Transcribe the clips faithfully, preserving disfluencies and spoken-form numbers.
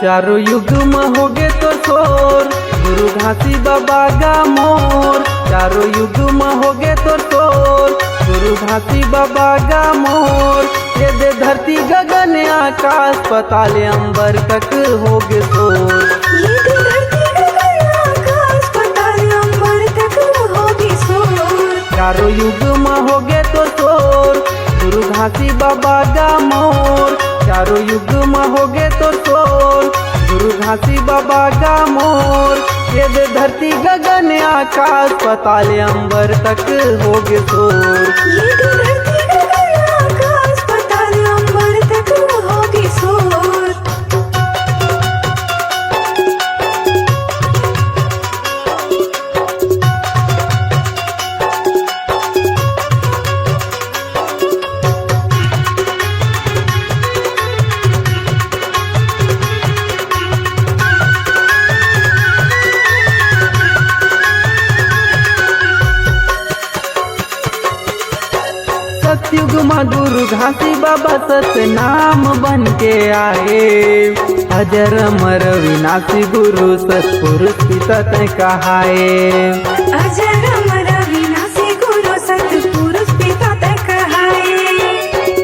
चारों युग म होगे तोर शोर, गुरु घासी बाबा गा मोर। चारों युग म होगे तोर शोर, गुरु घासी बाबा गा मोर। ये दे धरती गगन आकाश, पताल अंबर तक होगे शोर। ये दे धरती गगन आकाश, पताल अंबर तक होगे शोर। चारों युग म होगे तोर शोर, गुरु घासी बाबा गा मोर। चारों युग म होगे तोर शोर, गुरु घासी बाबा गा मोर। ये दे धरती गगन आकाश, पताल अंबर तक होगे शोर। ये दे धरती गगन आकाश, पताल अंबर तक होगे शोर। सतयुग म गुरु घासी बाबा सतनाम बन के आए। अजर अमर अविनाशी गुरु सतपुरुष पिता तैं कहाए। अजर अमर अविनाशी गुरु सतपुरुष पिता तैं कहाए।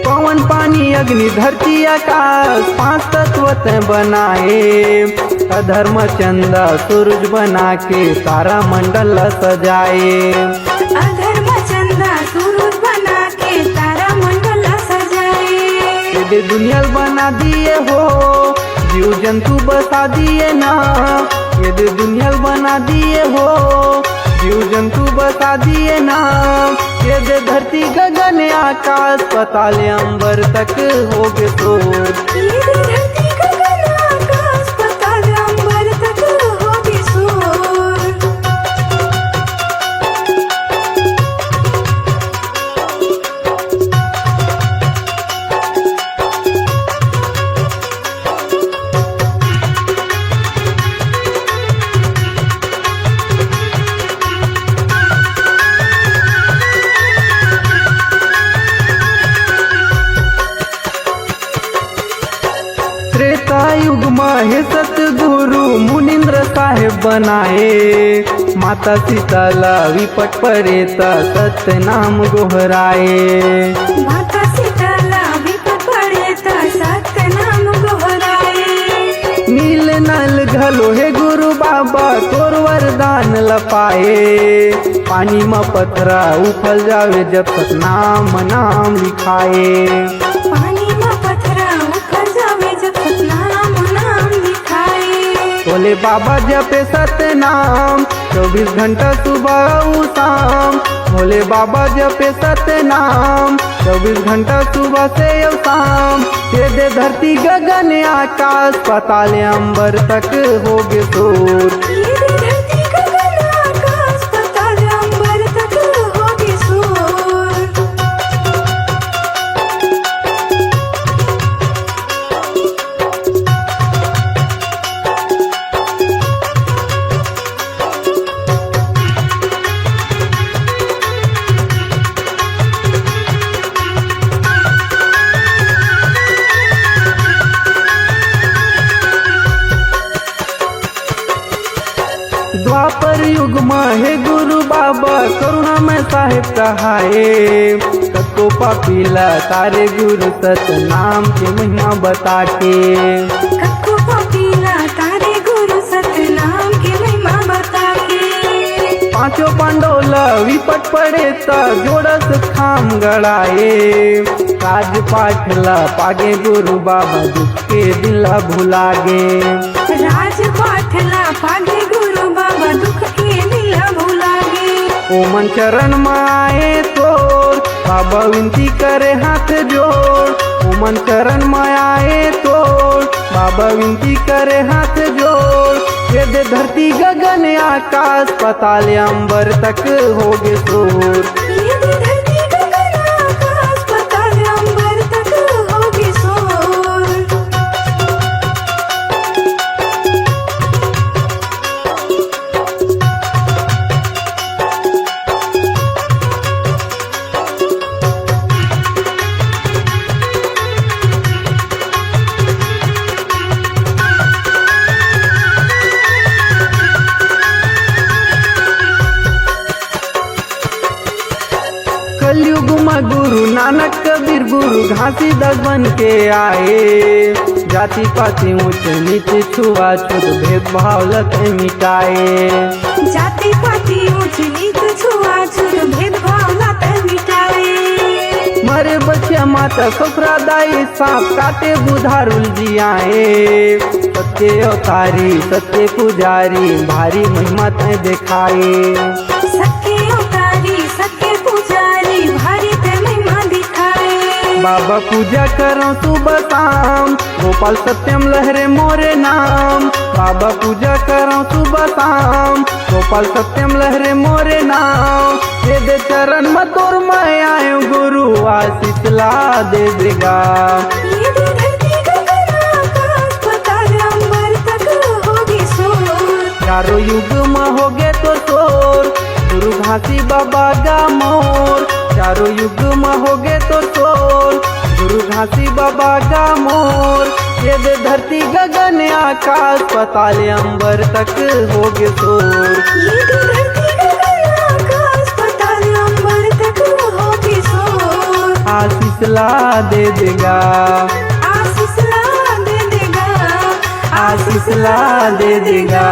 पवन पानी अग्नि धरती आकाश पांच तत्व तैं बनाए। अधर्म चंदा सूरज बना के तारा मंडल सजाए। अधर्म चंदा सूरज बना के तारा मंडल सजाए। ये दे दुनिया ल बना दिए हो, जीव जंतु बसा दिए ना। ये दे दुनिया ल बना दिए हो, जीव जंतु बसा दिए ना। ये दे धरती गगन आकाश, पताल अंबर तक होगे शोर। ये दे धरती गगन आकाश, पताल अंबर तक होगे शोर। त्रेता युग म हे सतगुरु मुनिंद्र साहेब बनाए। माता सीता ला विपट परे त सतनाम गोहराए। माता सीता ला विपट परे त सतनाम गोहराए। नील नल घलो हे गुरु बाबा तोर वरदान ल पाए। पानी म पथरा उफल जावे जब सतनाम नाम लिखाए। पानी म पथरा उफल जावे जब सतनाम नाम लिखाए। भोले बाबा जपे सतनाम चौबीस घंटा सुबह अउ शाम। भोले बाबा जपे सतनाम चौबीस घंटा सुबह से अउ शाम। ये दे धरती गगन आकाश पताल अंबर तक होगे शोर। ये दे धरती गगन आकाश पताल अंबर तक होगे शोर। द्वापर युग म हे गुरु बाबा करुणामय साहेब कहाए। कतको पापी ला तारे गुरु सतनाम के महिमा बता के। कतको पापी ला तारे गुरु सतनाम के महिमा बता के। पांचों पांडव ला विपट पड़े त जोड़स खाम गड़ाए। राजपाट ला पागे गुरु बाबा दुख के दिन ला भुला गे। राजपाट ला पागे गुरु बाबा दुख के दिन ला भुला गे। ओमन चरण म आए तोर बाबा विनती करे हाथ जोड़। ओमन चरण म आए तोर बाबा विनती करे हाथ जोड़। ये दे धरती गगन आकाश पताल अंबर तक होगे शोर। ये दे धरती गगन आकाश पताल अंबर तक होगे शोर। घासीदास बन के आए, जाति पाति ऊंच नीच छुआछूत भेदभाव ल तैं मिटाए। जाति पाति ऊंच नीच छुआछूत भेदभाव ल तैं मिटाए। मरे बछिया माता ससुरा दाई, सांप काटे बुधारुल जियाए। सत्य अवतारी सत्य पुजारी, भारी महिमा तैं देखाए। सत्य अवतारी सत्य पुजारी, भारी तैं महिमा देखाए। बाबा पूजा करौं सुबह शाम, गोपाल सत्यम लहरे मोरे नाम। बाबा पूजा करौं सुबह शाम, गोपाल सत्यम लहरे मोरे नाम। ये दे चरण म तोर मैं आयो गुरु, आशीष ला दे देगा। ये दे धरती गगन आकाश, पताल अंबर तक होगे शोर। चारों युग म होगे तोर शोर, गुरु घासी बाबा गा मोर। चारों युग म होगे तोर शोर, गुरु घासी बाबा गा मोर। ये दे धरती गगन आकाश, पताल अंबर तक होगे शोर। ये दे धरती गगन आकाश, पताल अंबर तक होगे शोर। आशीष ला दे देगा। आशीष ला दे देगा। आशीष ला दे देगा।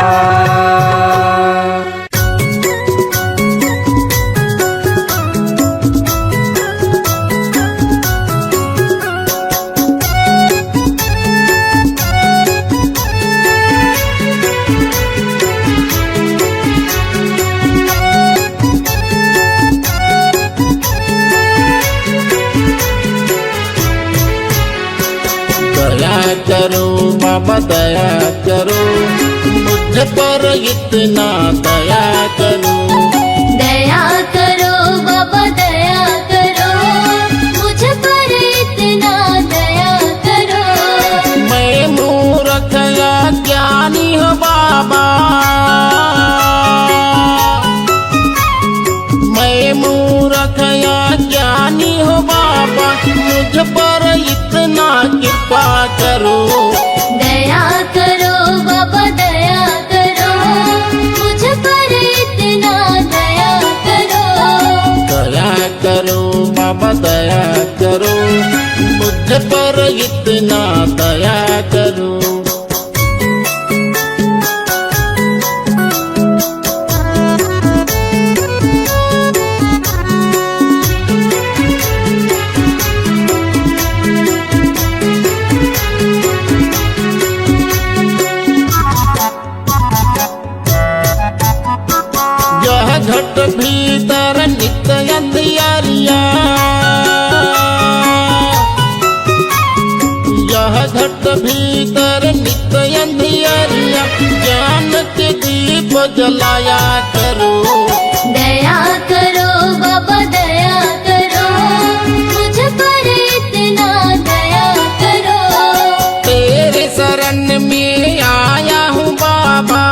दया करो बाबा, दया करो, मुझ पर इतना दया करो। दया करो बाबा, दया करो, मुझ पर इतना दया करो। मैं मूर्ख अज्ञानी हूँ बाबा, मैं मूर्ख अज्ञानी हूँ बाबा, मुझ पर इतना कृपा करो। दया करो बाबा, दया करो, मुझ पर इतना दया करो। दया करो बाबा, दया करो, मुझ पर इतना दया करो। यह घट भीतर नित्य अंधियारिया, यह घट भीतर नित्य अंधियारिया, ज्ञान के दीप जलाया करो। दया करो बाबा, दया करो, मुझ पर इतना दया करो। तेरे शरण में आया हूँ बाबा,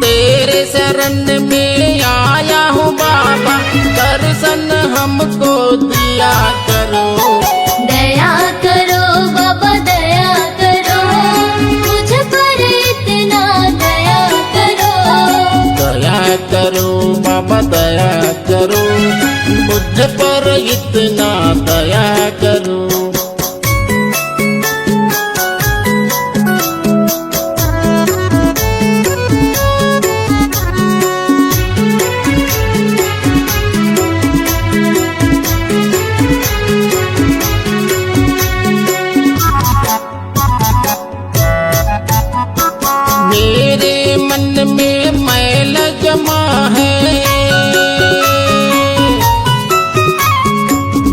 तेरे शरण में आया हूँ बाबा, दर्शन हमको दिया करो। दया करो बाबा, दया करो, मुझ पर इतना दया करो। दया करो बाबा, दया करो, मुझ पर इतना दया करो। मेरे मन में मैल जमा है,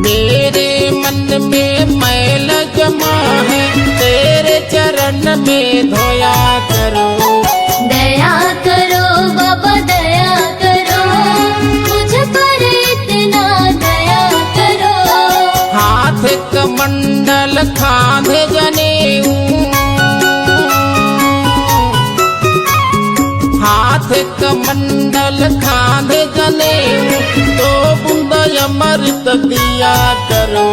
मेरे मन में मैल जमा है, तेरे चरण में धोया करो। दया करो बाबा, दया करो, मुझ पर इतना दया करो। हाथ कमंडल खांधे जनेऊ, हाथ कमंडल खांधे जनेऊ, दो बूंद अमृत दिया करो।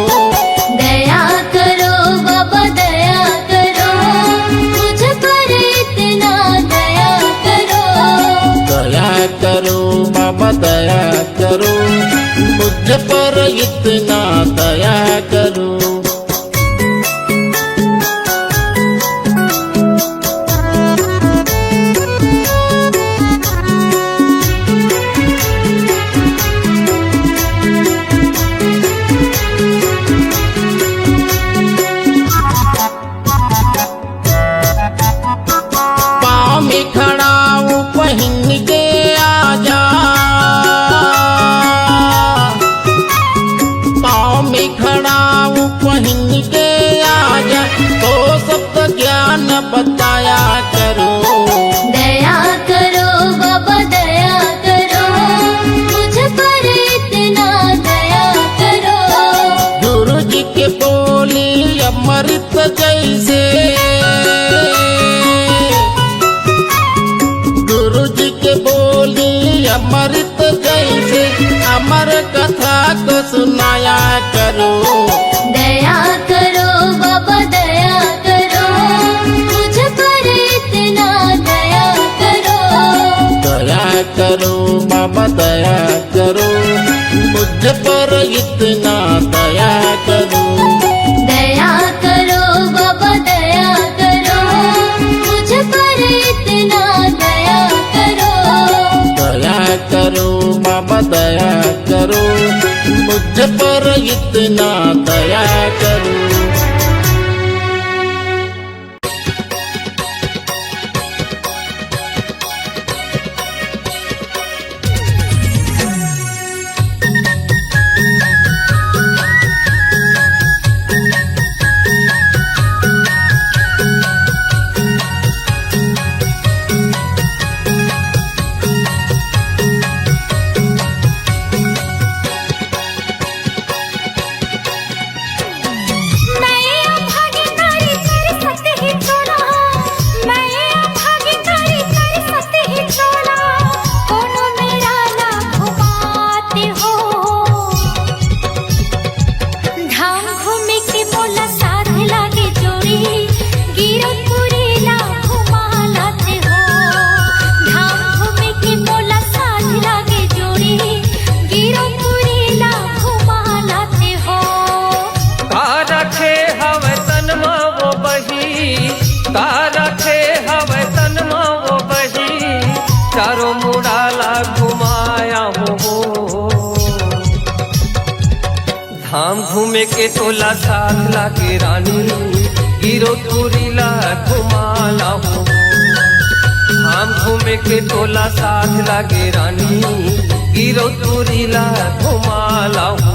दया करो बाबा, दया करो, मुझ पर इतना दया करो। दया करो बाबा, दया करो, इतना दया करो। पाँव में खड़ा हूँ पहन के आजा, पाँव में खड़ा हूँ पहन के आजा, तो सब ज्ञान बताया करो। दया करो बाबा, दया करो, मुझ पर इतना दया करो। गुरु जी के बोली अमृत जैसे, गुरु जी के बोली अमृत जैसे, अमर कथा को सुनाया करो। दया करो बाबा, दया करो, मुझ पर इतना दया करो। दया करो बाबा, दया करो, मुझ पर इतना दया करो। दया करो बाबा, दया करो, मुझ पर इतना दया करो। दया करो बाबा, दया करो, मुझ पर इतना दया करो। धाम घूमे के मोला साथ लागे जोड़ी, गिरौदपुरी ला घुमा लाते हो। धाम घूमे के मोला साथ लागे जोड़ी, गिरौदपुरी ला घुमा लाते हो। का रखे हवय तन म वो बही, का रखे हवय तन म वो बही, चारों मुड़ा ला घुमाया हो। धाम घूमे के तोला साथ लागे रानी, गिरौदपुरी ला घुमा लाहू। धाम घूमे के तोला साथ लागे रानी, गिरौदपुरी ला घुमा लाहू।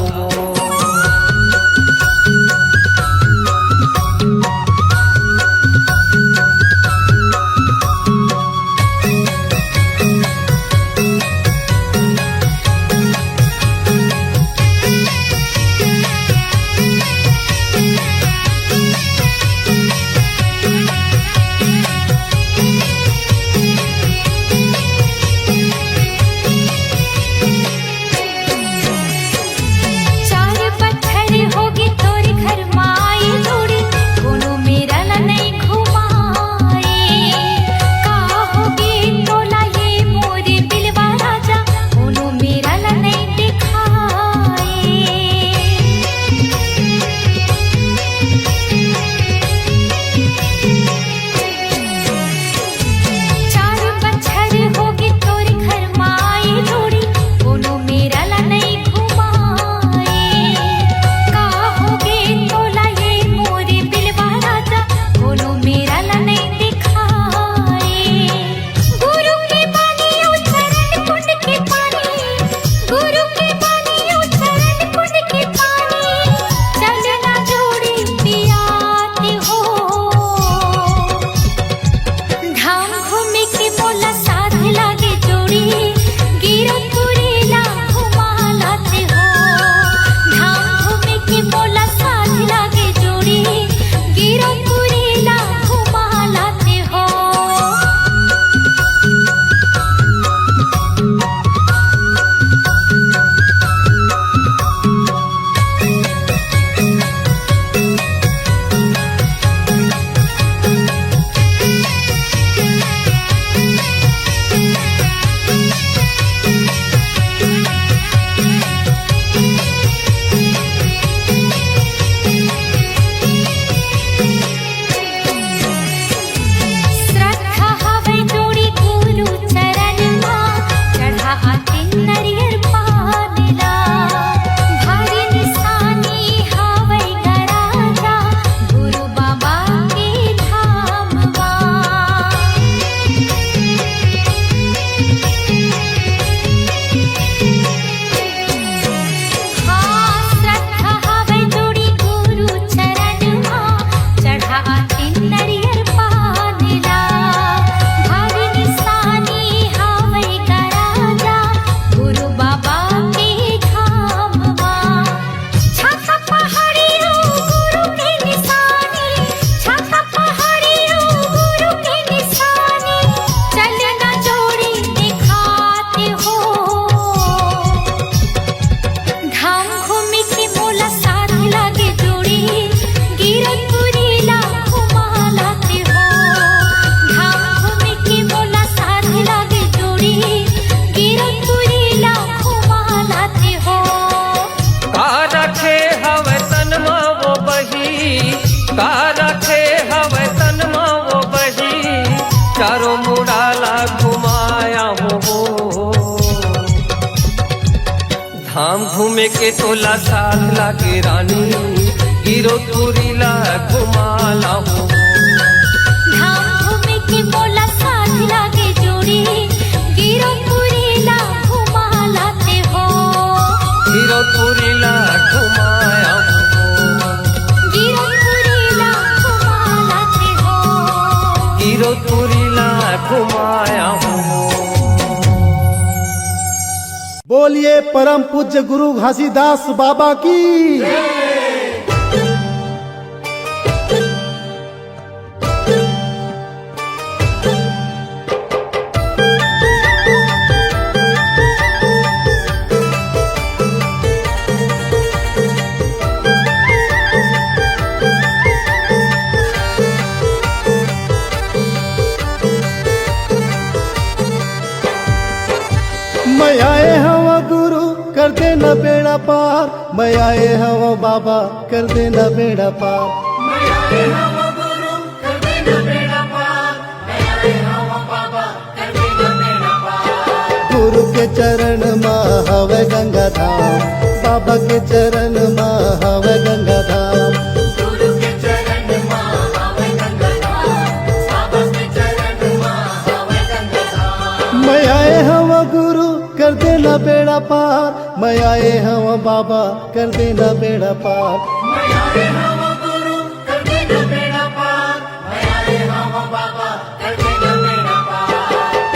हे हवय तन मा वो बही, चारों मुड़ा ला घुमाया हूँ। धाम घूमे के तोला साथ लागे रानी, गिरौदपुरी ला घुमा लाहू। धाम घूमे के मोला साथ लागे जोड़ी, गिरौदपुरी ला घुमा लाते हो। गिरौदपुरी ला घुमाया हूँ। गिरौदपुरी ला घुमा लाते हो। गिरौदपुरी ला घुमाया हूँ। बोलिए परम पूज्य गुरु घासीदास बाबा की। मैं आए हवा गुरु, कर देना बेड़ा पार। मैं आए हवा बाबा, कर देना बेड़ा पार। मैं आए हवा गुरु, कर देना बेड़ा पार। मैं आए हवा बाबा, कर देना बेड़ा पार। गुरु के चरण मा हवे गंगा धाम, बाबा के चरण मा हवे गंगा धाम। गुरु के चरण मा हवे गंगा धाम, बाबा के चरण मा हवे गंगा धाम। मैं आए हवा गुरु, कर देना बेड़ा पार। मैं आए हवा बाबा, कर देना बेड़ा पार। मैं आए हवा गुरु, कर देना बेड़ा पार। मैं आए हवा बाबा, कर देना बेड़ा पार।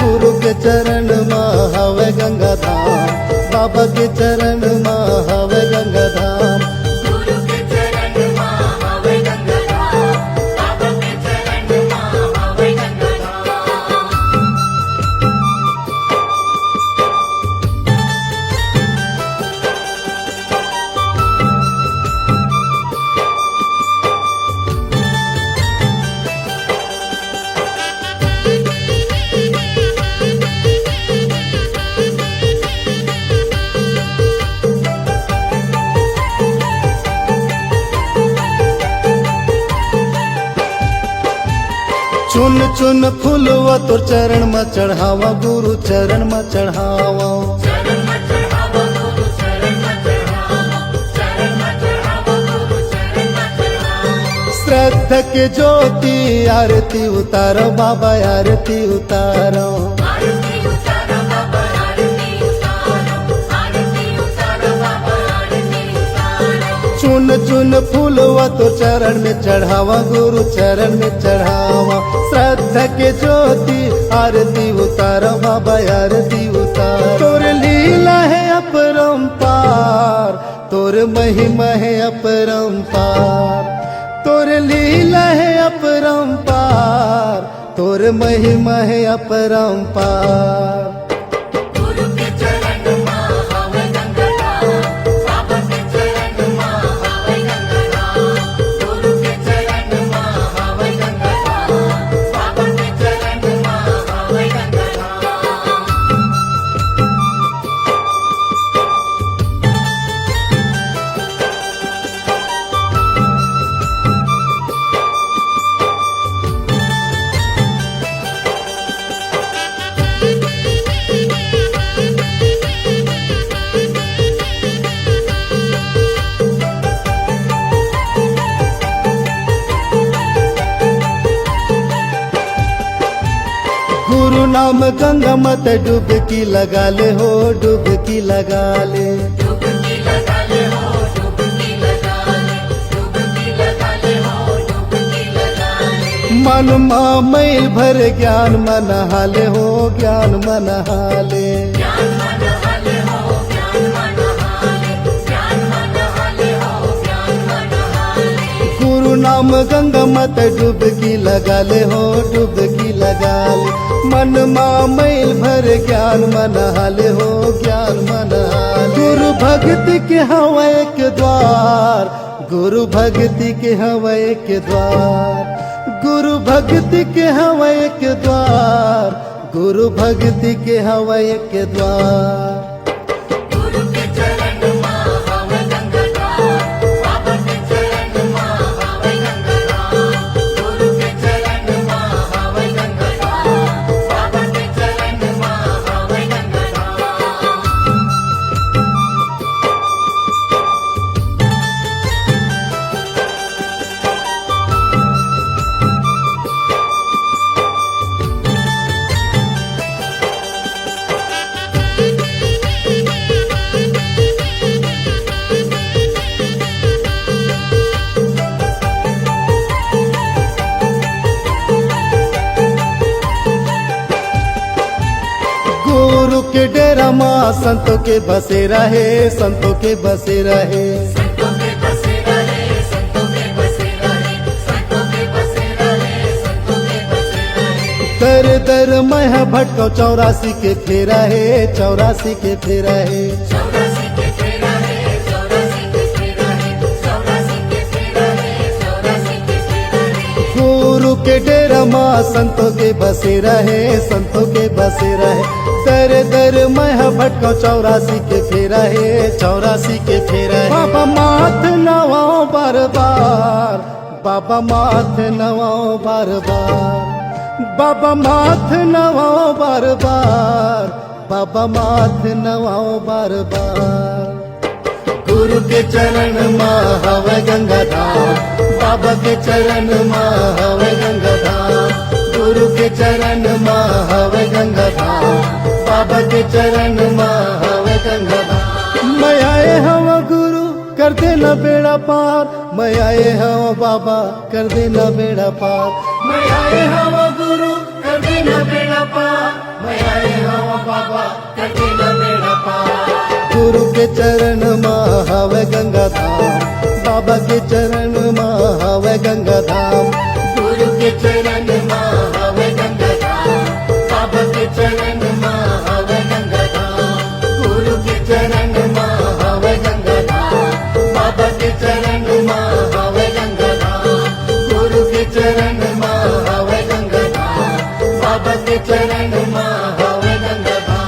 गुरु के चरण मा हवे गंगा धाम, बाबा के चरण मा हवे गंगा धाम। गुरु के चरण मा हवे गंगा धाम, बाबा के चरण मा हवे गंगा धाम। चुन चुन फूलवा तोर चरण म चढ़ावा, गुरु चरण म चढ़ावा। श्रद्धा के ज्योति आरती उतारो बाबा, आरती उतारो। चुन चुन फूलवा तोर चरण में चढ़ावा, गुरु चरण में चढ़ावा। श्रद्धा के ज्योति आरती उतारो बाबा, आरती उतारो। तोर लीला है अपरंपार, तोर महिमा है अपरंपार। तोर लीला है अपरंपार, तोर महिमा है अपरंपार। गुरु के चरण मा हवे गंगा धाम, बाबा के चरण मा हवे गंगा धाम। गुरु के चरण मा हवे गंगा धाम, बाबा के चरण मा हवे गंगा धाम। गुरु नाम गंगा मत डुबकी लगा ले हो, डुबकी लगा ले। मन मा मैल भर ज्ञान म नहाले हो, ज्ञान म नहाले। गुरु नाम गंगा मत डुबकी लगा ले हो, डुबकी लगा ले। मन मा मैल भर ज्ञान म नहाले हो, ज्ञान म नहाले। गुरु भक्ति के हवा एक द्वार, गुरु भक्ति के हवा एक द्वार, गुरु भक्ति के हवा एक द्वार, गुरु भक्ति के हवा एक द्वार। गुरु के चरण मा हवे गंगा धाम, बाबा के चरण मा हवे गंगा धाम। के डेरा मा संतों के बसेरा हे, संतों के बसेरा हे। दर दर मैं ह भटकव, चौरासी के फेरा हे, चौरासी के फेरा हे। गुरु के डेरा मा संतों के बसेरा हे, संतों के बसेरा हे। दर दर मैं ह भटकव, चौरासी के फेरा हे, चौरासी के फेरा हे। बाबा माथ नवाओ बार बार, बाबा माथ नवाओ बार बार, बाबा माथ नवाओ बार बार, बाबा माथ नवाओ बार बार। गुरु के चरण मा हवय गंगा धाम, बाबा के चरण मा हवय गंगा धाम। गुरु के चरण मा हवय गंगा धाम, बाबा के चरण मा हवय गंगा धाम। मैं आए हवं गुरु, कर देना बेड़ा पार। मैं आए हवं बाबा, कर देना बेड़ा पार। मैं आए हवं गुरु, कर देना बेड़ा पार। मैं आए हवं बाबा, कर देना बेड़ा पार। गुरु के चरण मा हवय गंगा धाम, बाबा के चरण मा हवय गंगा धाम। गुरु के चरण मा हवय गंगा धाम, बाबा के चरण मा हवय गंगा धाम। गुरु के चरण मा हवय गंगा धाम, बाबा के चरण मा हवय गंगा धाम। गुरु के चरण मा हवय गंगा धाम, बाबा के चरण मा हवय गंगा धाम।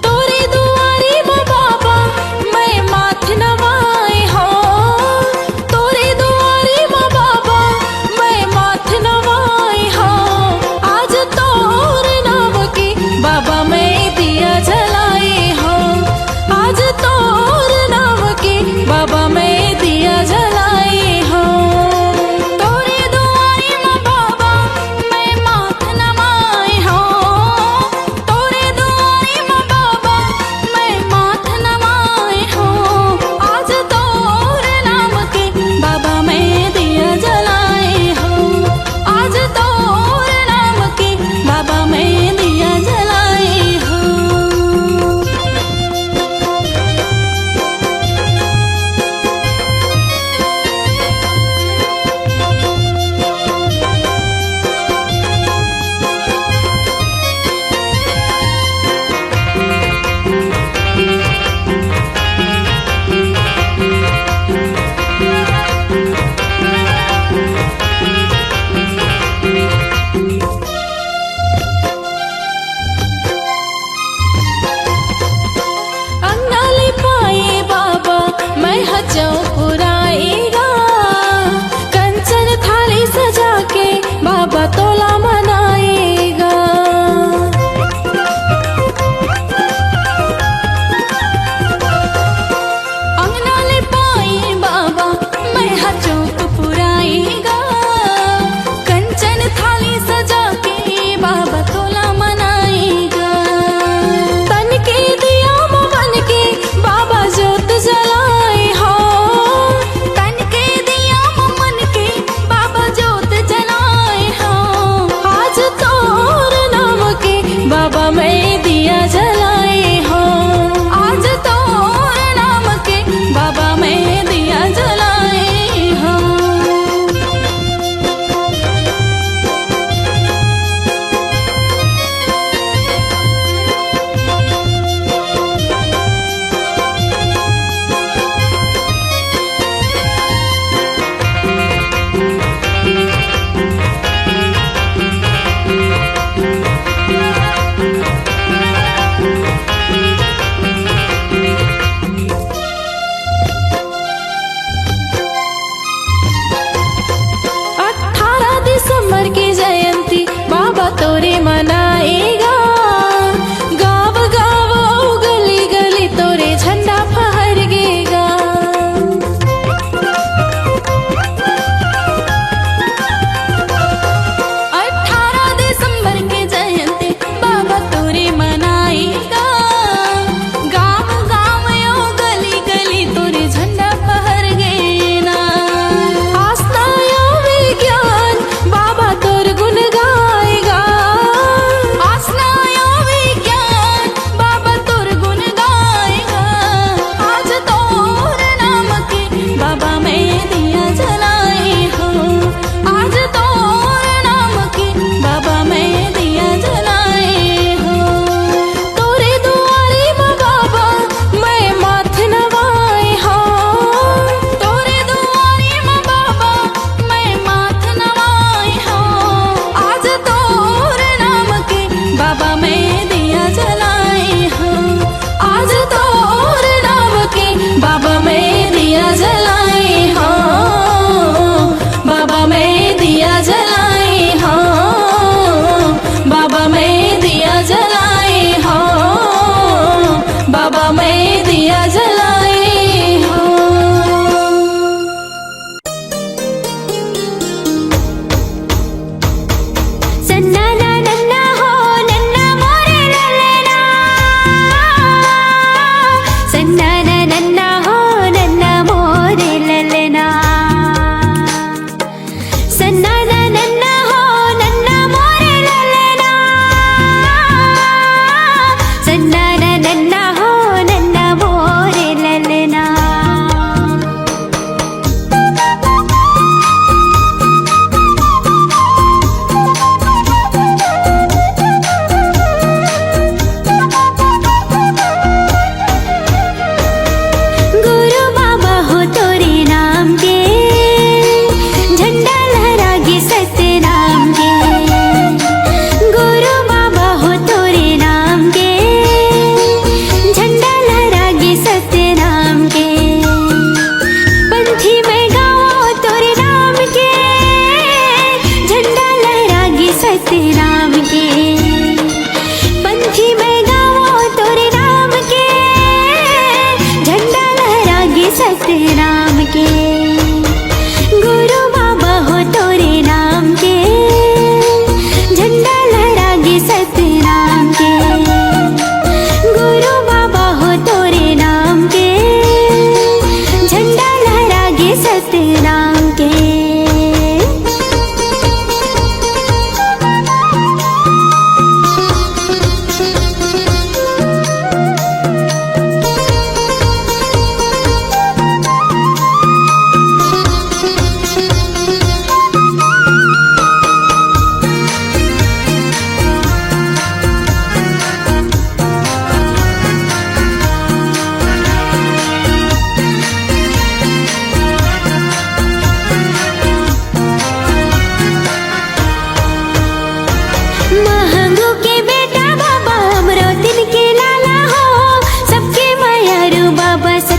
तोरे दुआरी म बाबा, मैं माथ नवाए हौं।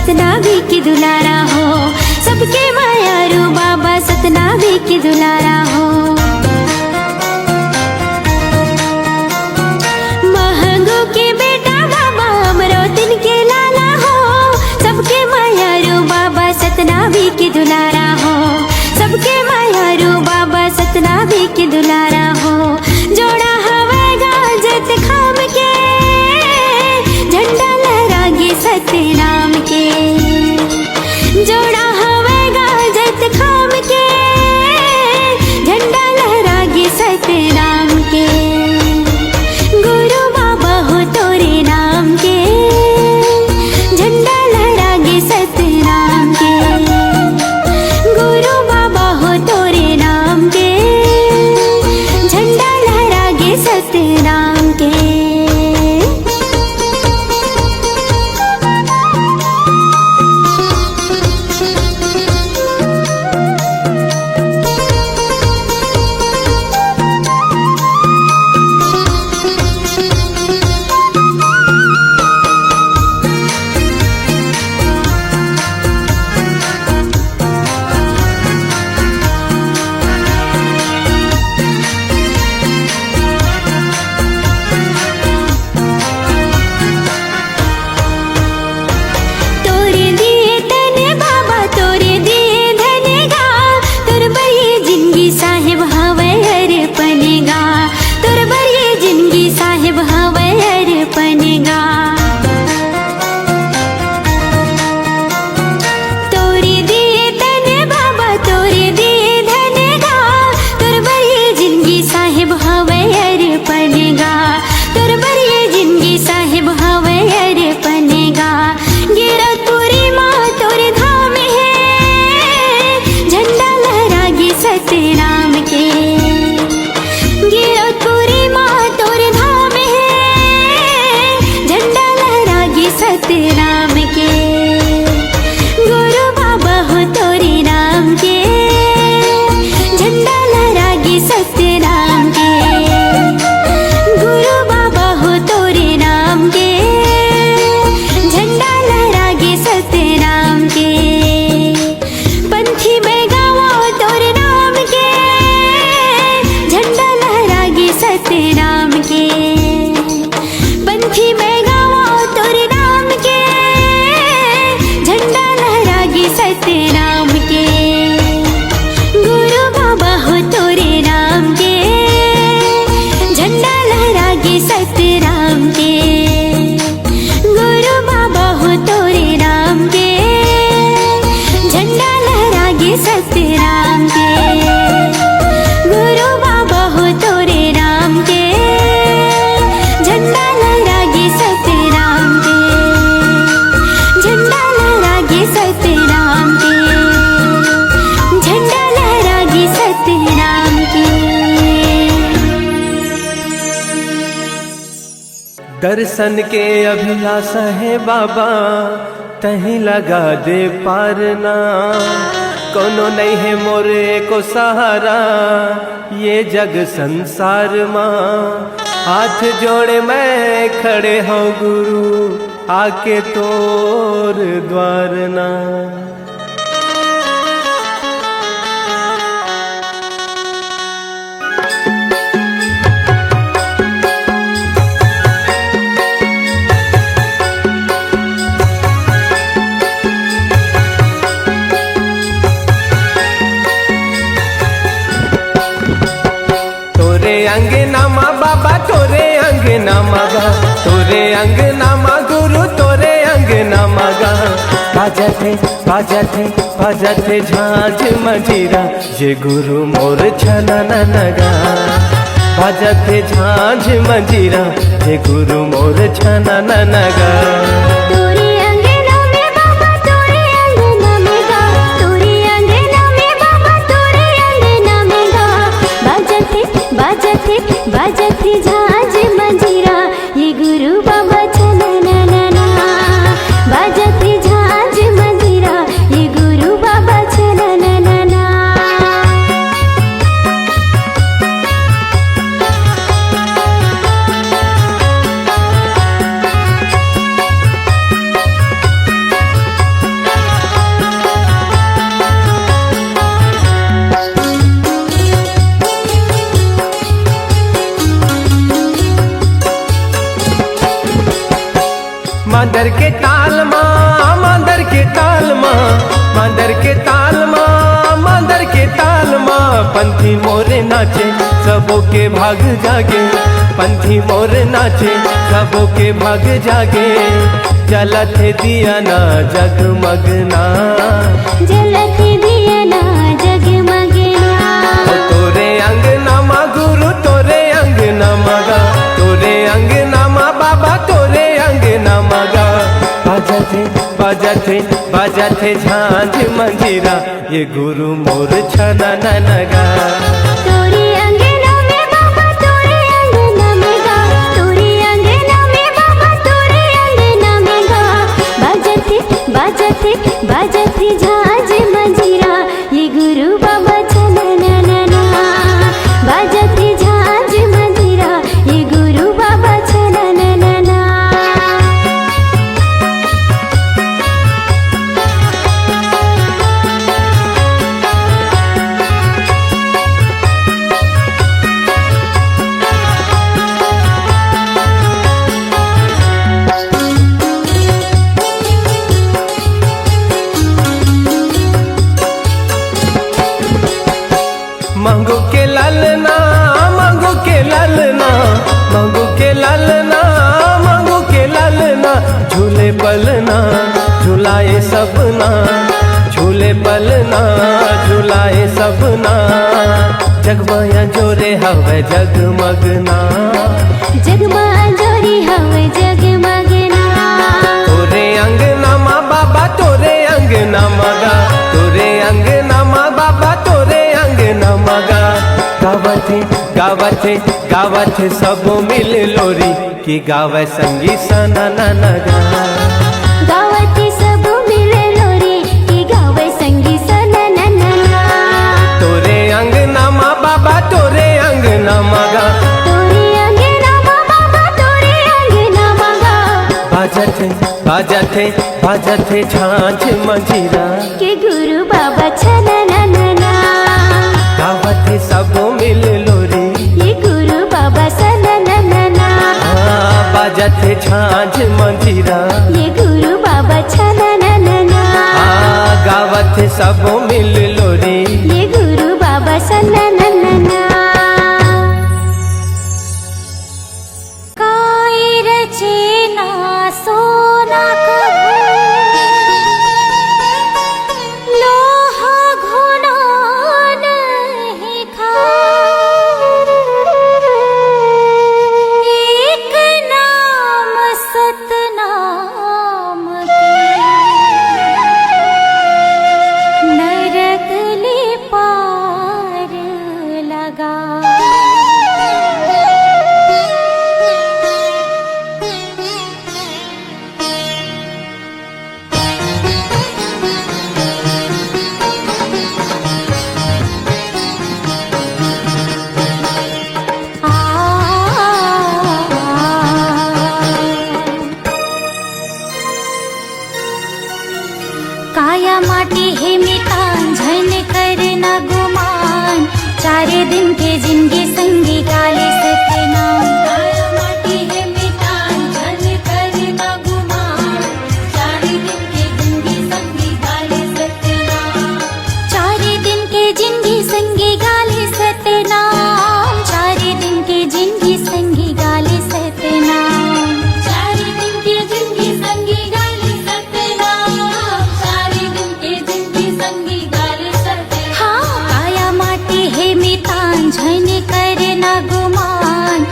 सतनामी के दुलारा हो, सबके मायारू बाबा सतनामी के दुलारा हो। महंगू के बेटा बाबा अमरौतिन के लाला हो, सबके मायारू बाबा सतनामी के दुलारा हो, सबके मायारू बाबा सतनामी के दुलारा हो। जोड़ा हवय गाजत खाम के, झंडा लहरागे सतनाम के। जोड़ा हवय गाजत खाम के, झंडा लहरागे सतनाम के। गुरु बाबा हो तोरे नाम के, झंडा लहरागे सतनाम के। गुरु बाबा हो तोरे नाम के, झंडा लहरागे सतनाम के। तोरे दिए तने बाबा, तोरे दिए धने गा, तोर बर ये जिंदगी साहेब हवय अरे पने गा, तोर बर ये जिंदगी साहेब हवय अरे पने गा। तोरे दिए तने बाबा, तोरे दिए धने गा, तोर बर ये जिंदगी साहेब हवय अरे पने गा, तोर बर ये जिंदगी साहेब हवय अरे पने गा। गिरौदपुरी माँ तोर धाम हे, झंडा लहरागे सतनाम के। गिरौदपुरी माँ तोर धाम हे, झंडा लहरागे सतनाम के। गुरु बाबा हो तोरे नाम के, झंडा लहरागे सतनाम के। गुरु बाबा हो तोरे नाम के, झंडा लहरागे सतनाम के। पंथी में गावो तोरे नाम के, झंडा लहरागे सतनाम के। पंथी में गावो तोरे नाम के, झंडा लहरागे सतनाम के। गुरु बाबा हो तोरे नाम के, झंडा लहरागे सतनाम के। गुरु बाबा हो तोरे नाम के, झंडा लहरागे सतनाम के। गुरु बाबा हो तोरे नाम के, झंडा लहरागे सतनाम के। झंडा लहरागे सतनाम के, झंडा लहरागे सतनाम के। दर्शन के अभिलाषा हे बाबा, तहीं लगा दे पार ना। कोनो नइ हे मोर एको सहारा, ये जग संसार मा। हाथ जोड़े मैं खड़े हौं गुरु, आके तोर द्वार ना। तोरे अंगना मा बाबा, तोरे अंगना मा गा, तोरे अंगना मा गुरु, तोरे अंगना मा गा। बाजत हे, बाजत हे, बाजत हे झांझ मंजीरा, ये गुरु मोर छनन गा। बाजत हे झांझ मंजीरा, ये गुरु मोर छनन गा। तोरे अंगना में बाबा, तोरे अंगना में गा, तोरे अंगना में बाबा, तोरे अंगना में गा। बाजत हे, बाजत हे, बाजत हे झांझ मंजीरा, ये गुरु बाबा छनननना। बाजत हे झांझ मंजीरा, ये गुरु बाबा छनननना। मांदर के ताल मा, मांदर के ताल मा, मांदर के ताल मा, मांदर के ताल मा, पंथी मोरे नाचे, सबो के भाग जागे। पंथी मोरे नाचे, सबो के भाग जागे। जलत हे दिया ना जगमग ना, जलत हे दिया ना जगमग ना। ओ तोरे अंगना मा गुरु, तोरे अंगना मा गा, तोरे अंगना मा बाबा, तोरे अंगना मा गा। बाजत हे, बाजत हे, बाजत हे झांझ मंजीरा, ये गुरु मोर छननन गा। तोरे अंगना में बाबा, तोरे अंगना में गा, तोरे अंगना में बाबा, तोरे अंगना में गा। बाजत हे, बाजत हे, बाजत हे झांझ मंजीरा, ये गुरु बाबा छनननना। बाजत हे झांझ मंजीरा, ये गुरु बाबा छनननना। मांगू के लालना, मांगू के लालना, मांगू के लालना, मांगू के लालना, झूले पलना, झुलाए सबना, झूले पलना, झुलाए सबना। जगमग अंजोरी हवे जगमग ना। जगमग अंजोरी हवे जगमग ना। तोरे अंगना मा बाबा, तोरे अंगना मा गा, तोरे अंगना मा बाबा, तोरे अंगना मा गा। गावत हे, गावत हे, गावत हे सबो मिल लोरी, कि गावय संगी सननन गा। गावत हे सबो मिल लोरी, कि गावय संगी सननन गा। तोरे अंगना मा बाबा, तोरे अंगना मा गा। तोरे अंगना मा बाबा, तोरे अंगना मा गा। बाजत हे, बाजत हे, बाजत हे झांझ मंजीरा। के गुरु बाबा छनननना। गावत हे सबो मिल लोरी। ये गुरु बाबा सनननना। हाँ, बाजत हे झांझ मंजीरा। ये गुरु बाबा छनननना। हाँ, गावत हे सबो मिल लोरी। ये गुरु बाबा सनननना। काय रचे ना सोना कभू, लोहा घुना नहीं खाय। एक नाम सतनाम के, नरक ले पार लगा। काया माटी हे मितान, झन करना गुमान। चार दिन के जिनगी संगी गाले सतनाम। काया माटी हे मितान, झन करना गुमान। चार दिन के जिनगी संगी गाले सतनाम। चार दिन के जिनगी संगी गाले सतनाम। चार दिन के जिनगी संगी गाले सतनाम। चार दिन के जिनगी संगी गाले सतनाम। चार दिन के जिनगी संगी गाले सतनाम। हाँ, काया माटी हे मितान, झन करना गुमान।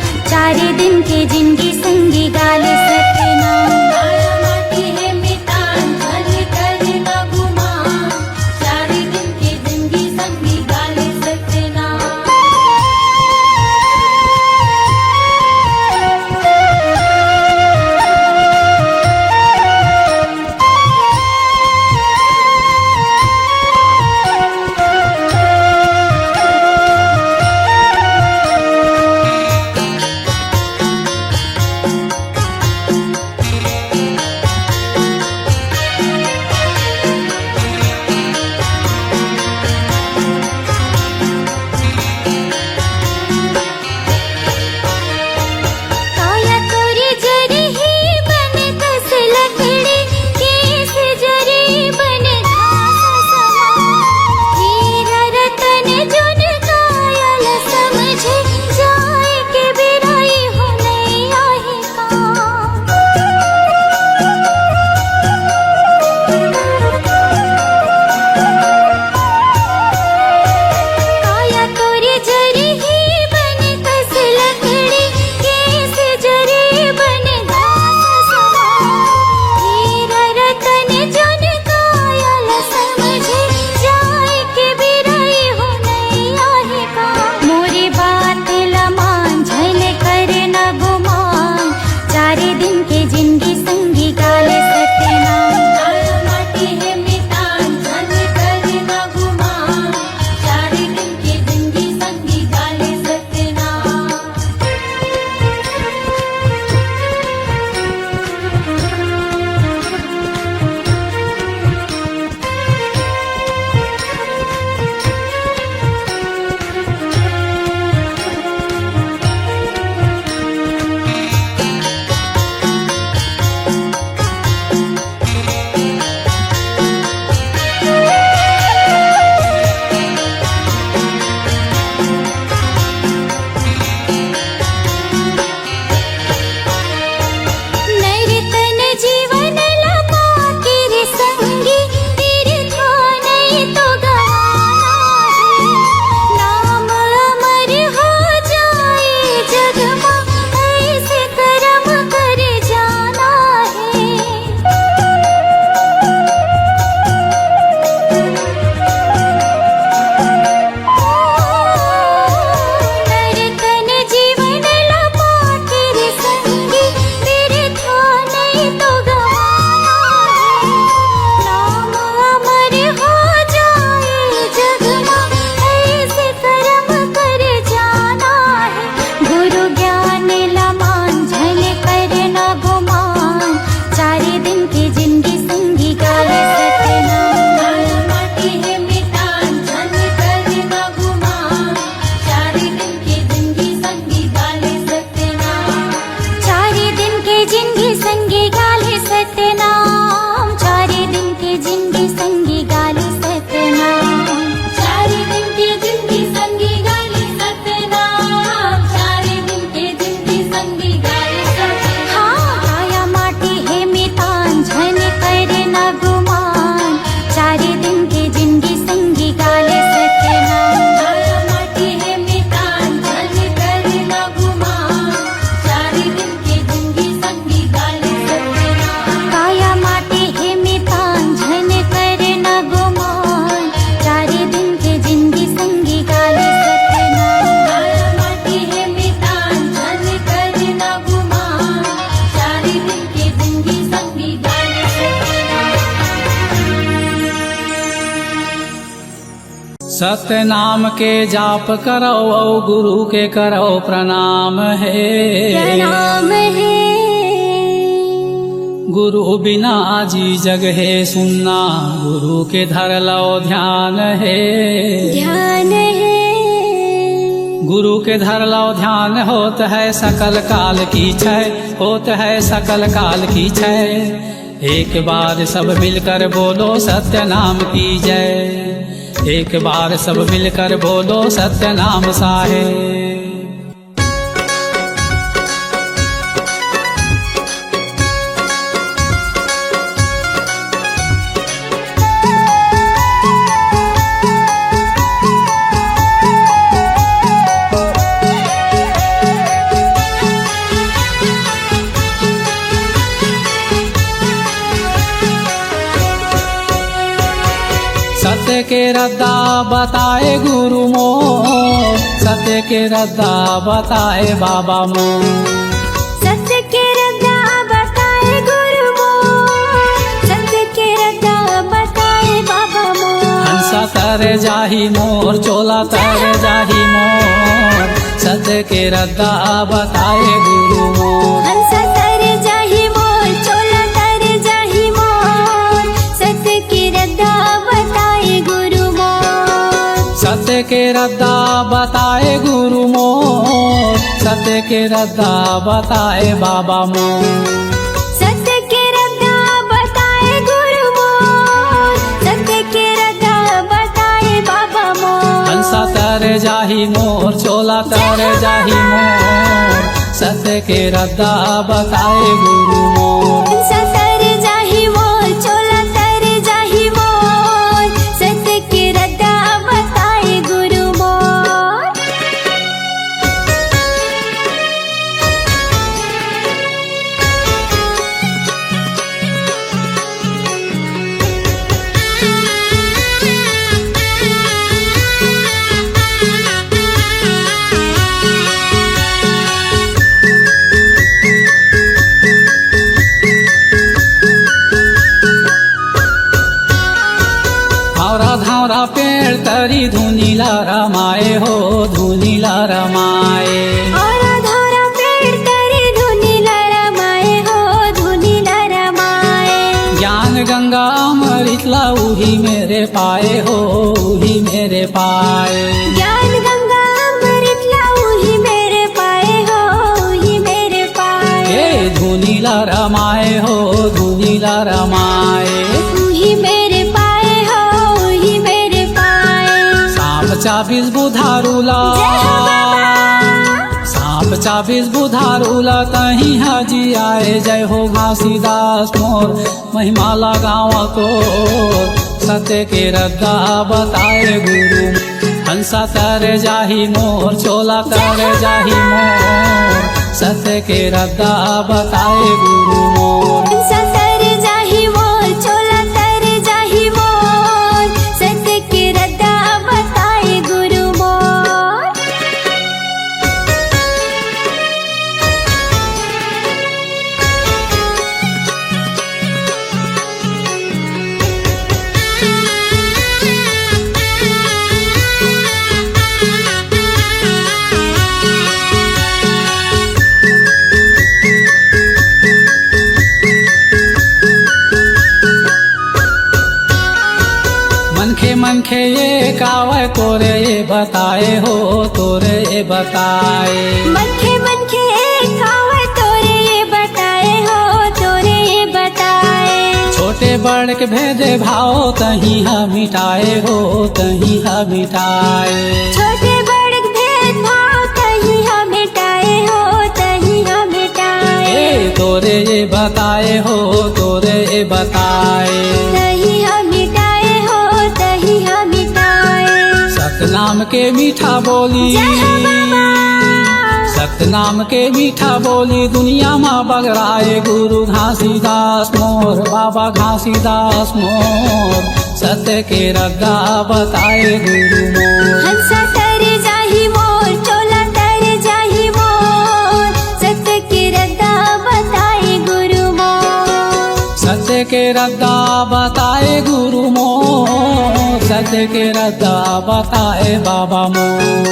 सत्य नाम के जाप करव अउ गुरु के करव प्रणाम हे। प्रणाम हे। गुरु बिना जी जग हे सुन्ना, गुरु के धर लव ध्यान हे। ध्यान हे। गुरु के धर लव ध्यान होत हे सकल काल की छै, होत हे सकल काल की छै। एक बार सब मिलकर बोलो सत्य नाम की जय। एक बार सब मिलकर बोलो सत्य नाम साहेब। सत्य के रद्दा बताए गुरु मोर, सत्य के रद्दा बताए बाबा मोर। सत्य के रद्दा बताए गुरु मोर, सत्य के रद्दा बताए बाबा मोर। हंसा तर जाही मोर, चोला तर जाही मोर, सत्य के रद्दा बताए गुरु मोर। हंसा तर जाही मोर, चोला तर जाही मोर, सत्य के रद्दा बताए गुरु मोर। सत्य के रद्दा बताए गुरु मोर, सत्य के रद्दा बताए बाबा मोर। सत्य के रद्दा बताए गुरु मोर, सत्य के रद्दा बताए बाबा मोर। हंसा तर जाही मोर, चोला तर जाही मोर, सत्य के रद्दा बताए गुरु मोर। हंसा तर जाही मोर, चोला तर जाही मोर, सत्य के रद्दा बताए गुरु मोर। हौरा धौरा पेड़ तरी धुनी ला रमाए हो, धुनी ला रमाए। हौरा धौरा पेड़ तरी धुनी ला रमाए हो, धुनी ला रमाए। ज्ञान गंगा अमृत ला उही मेर पाए हो, उही मेर पाए। ज्ञान गंगा अमृत ला उही मेर पाए हो, उही मेर पाए। ए धुनी ला रमाए हो, धुनी ला रमाए। उही मेर पाए हो, उही मेर पाए। सांप चाबिस बुधारू ला। जय हो बाबा। सांप चाबिस बुधारू ला तहीं हा जियाए। जय हो घासीदास मोर, महिमा ला गावा तोर। सत्य के रद्दा बताए गुरु। हंसा तर जाही मोर, चोला तर जाही मोर। सत्य के रद्दा बताए गुरु मोर। हंसा तर जाही मोर, चोला तर जाही मोर। सत्य के रद्दा बताए गुरु मोर। मनखे मनखे एक आवय, तोरे ये बताए हो, तोरे ये बताए। मनखे मनखे एक आवय, तोरे ये बताए हो, तोरे ये बताए। छोटे बड़ के भेदे भाव तहीं हा मिटाए हो, तहीं हा मिटाए। छोटे बड़ के भेदभाव तहीं हा मिटाए हो, तहीं हा मिटाए। ए, तोरे ये बताए हो, तोरे ये बताए। तहीं हा मिटाए हो, तहीं हा मिटाए। सतनाम के मीठा बोली। जय हो बाबा। सतनाम के मीठा बोली दुनिया मा बगराए गुरु घासीदास मोर, बाबा घासीदास मोर। सत्य के रद्दा बताए गुरु मोर। हंसा तर जाही मोर, चोला तर जाही मोर। सत्य के रद्दा बताए गुरु मोर। के रद्दा बताए गुरु मोर, सत्य के रद्दा बताए बाबा मोर।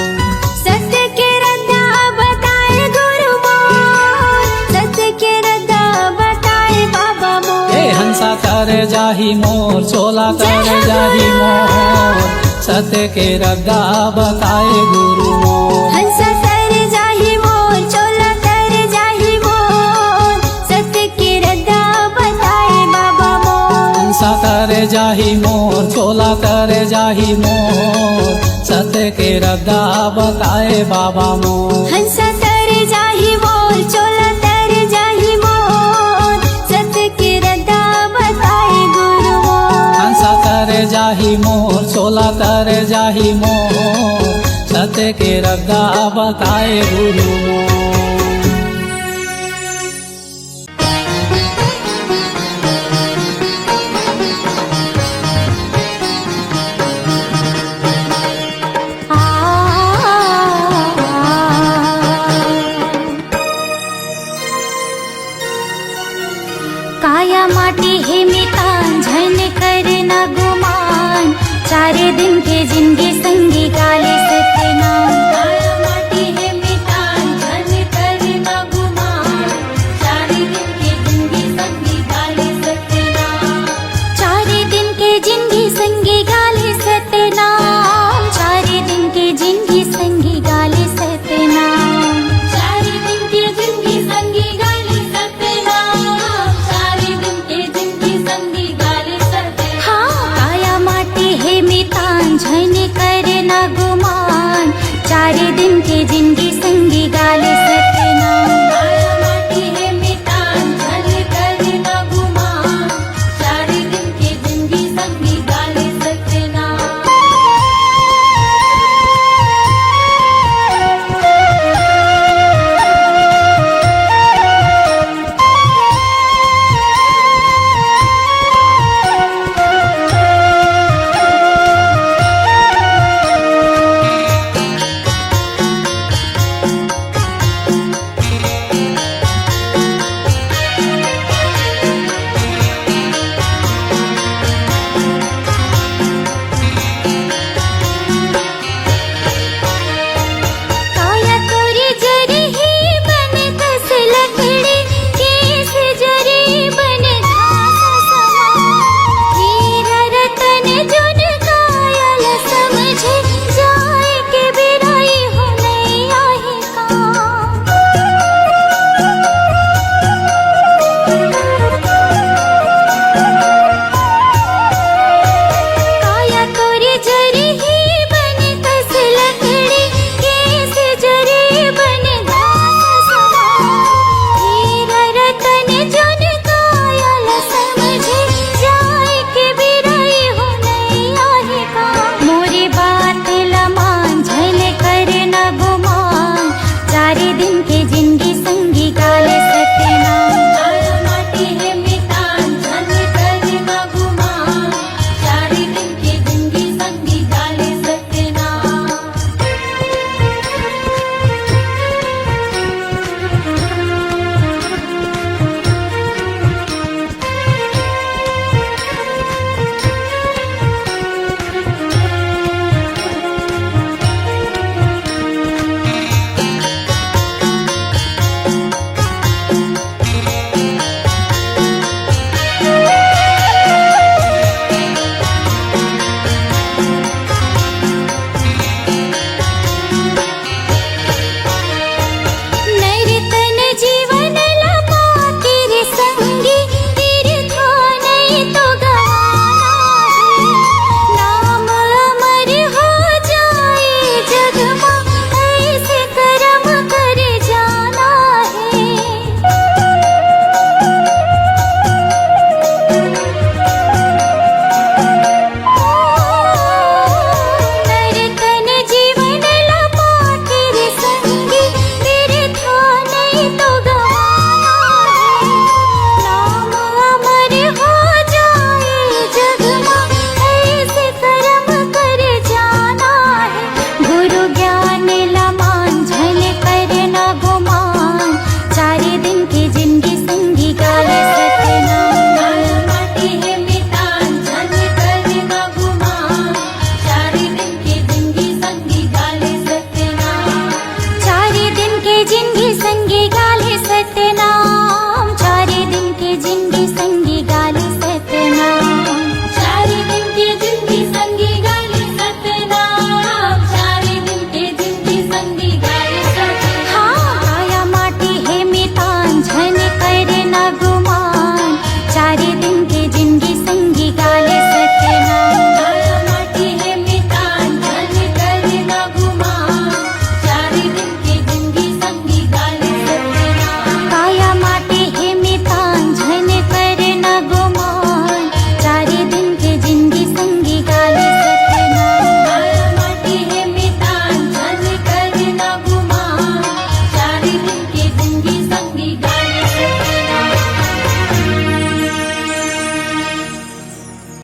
सत्य के रद्दा बताए गुरु मोर, सत्य के रद्दा बताए बाबा मोर। ए हंसा तरे जाही मोर, चोला तरे जाही मोर, सत्य के रद्दा बताए गुरु मोर। हंसा तरे जाही मोर, चोला तरे जाही मोर, सत्य के रद्दा बताए बाबा मोर। हंसा तरे जाही मोर, चोला तरे जाही मोर, सत्य के रद्दा बताए बाबा मोर। हंसा तरे जाही मोर, चोला तरे जाही मोर, सत्य के रद्दा बताए गुरु मोर। हंसा तरे जाही मोर, चोला तरे जाही मोर, सत्य के रद्दा बताए गुरु मोर। काया माटी हे मितान, झन करना गुमान। चार दिन के जिंदगी संगी काले सत्यनाम।